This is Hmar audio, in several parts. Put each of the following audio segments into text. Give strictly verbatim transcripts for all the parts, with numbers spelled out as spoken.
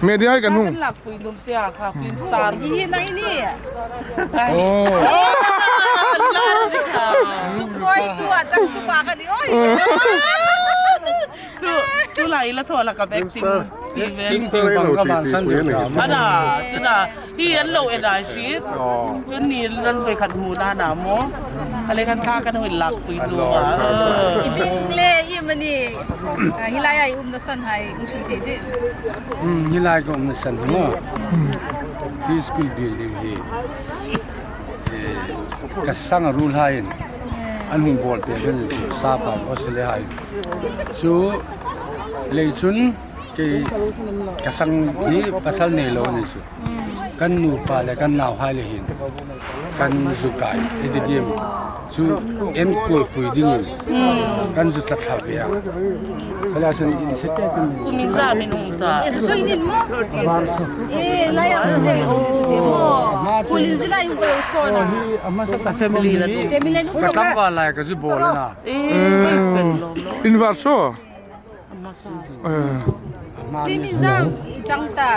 Media hai kan hung. Lakpui nuom te a kha film star. Hi hi nang i ni. Oh. Suktawitu a changtu pa ka ni oi. Chu, chu lai la thaw la ka bek ting. Ting ting bang ka bang san deu ta. Ana, chu na. Hi an lo en ai si. Oh. Chu ni nan voi khat hmu na na mo. A le kan kha kan hoi lakpui tu a. I bing le i mani. Ah, hi lai ai um na san hai, um si te de. Hmm, hi lai ka um na san mo. Hi school building hi. Eh, ka sang a ruol hai. An hung bol te kan sa pa Australia hai. Chu lei chun kei ka sang hi pasal nei lo ni chu. Kan nupa le kan nauhai le hin kan zu kai, A D D M chu en kuolpui dingin kan zu tla thla ve a. Kala sun in se te kan. Kum iengzam in hung ta? E, zu soi nin mo. E, lai a hung te. Mo. Kulin zina yung ko so na. Family la tu. Family nu. Ka tlam va lai ka zu bol na. E, in var so. Ti min zam i chang ta.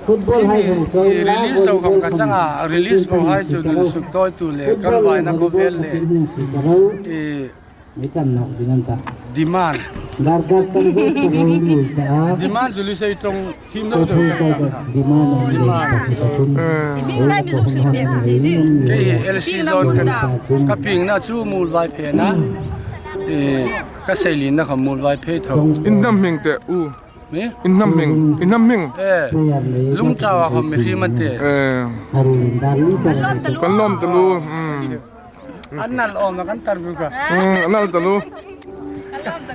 Football hai kan koi. Release zo khom ka chang a, release bo hai chu nun suk toi tu le, kan vai na ko vel le. E, mi chang nok ding an ta. Demand. Dar ka chang bo ka ho mul ta. Demand zu li sei tong thim no do. Demand. Demand. Ti min kai mi zo sui pe ta ni. Ke L C zone kan ka ping na chu mul vai pe na. E, ka sei lin na khom mul vai pe tho. In nam hming te u. Mi? In nam hming, in nam hming. Eh, lungtawa khom mi hri man te. Eh. Kan lawm taluo. Hmm. An nal awm kan tar bu ka. Hmm, an nal taluo.